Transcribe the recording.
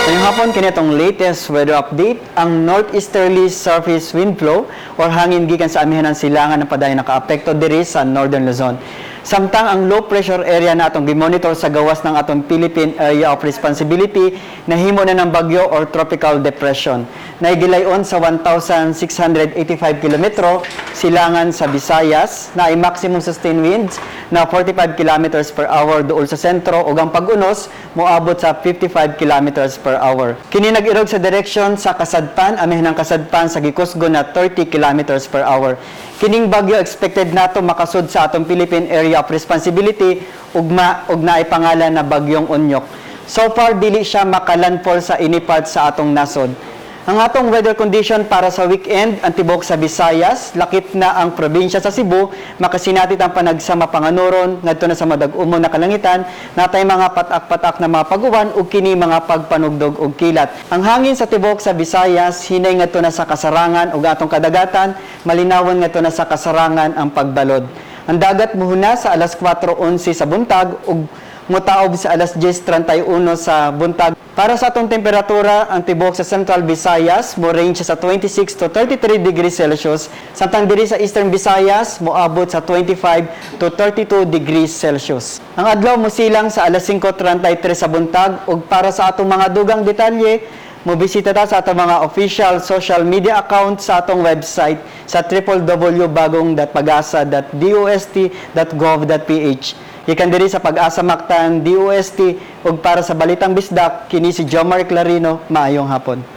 Ngayong hapon, kini atong latest weather update, ang northeasterly surface wind flow or hangin gikan sa amihanan silangan ang padayon nakaapekto diri sa Northern Luzon. Samtang ang low pressure area na atong gimonitor sa gawas ng atong Philippine Area of Responsibility, nahimo na ng bagyo or tropical depression. Naigilayon sa 1,685 kilometro silangan sa Visayas na ay maximum sustained winds na 45 kilometers per hour duol sa sentro ug ang pag-unos moabot sa 55 kilometers per hour. Kini nag-irog sa direksyon sa kasadpan, amihan ng kasadpan sa gikusgon na 30 kilometers per hour. Kining bagyo expected nato makasud sa atong Philippine Area of Responsibility ugma ug naay pangalan na Bagyong Onyok. So far, dili siya makalandfall sa ini part sa atong nasod. Ang atong weather condition para sa weekend, ang tibok sa Visayas, lakip na ang probinsya sa Cebu, makasinati ang panagsama panganuron, ngadto na sa madag-umon na kalangitan, natay mga patak-patak na mga paguwan ug kini mga pagpanugdog og kilat. Ang hangin sa tibok sa Visayas, hinay ngadto na sa kasarangan ug atong kadagatan, malinawon ngadto na sa kasarangan ang pagbalod. Ang dagat muhuna sa alas 4:11 sa buntag ug mutaob sa alas 10:31 sa buntag. Para sa atong temperatura, ang tibok sa Central Visayas mo range sa 26 to 33 degrees Celsius, samtang diri sa Eastern Visayas moabot sa 25 to 32 degrees Celsius. Ang adlaw mosilang sa alas 5:33 sa buntag ug para sa atong mga dugang detalye, mobisita ta sa atong mga official social media account sa atong website sa www.bagong.pagasa.dost.gov.ph. Gikan diri sa Pag-asa Mactan, DOST ug para sa Balitang Bisdak, kini si Jomar Clarino, maayong hapon.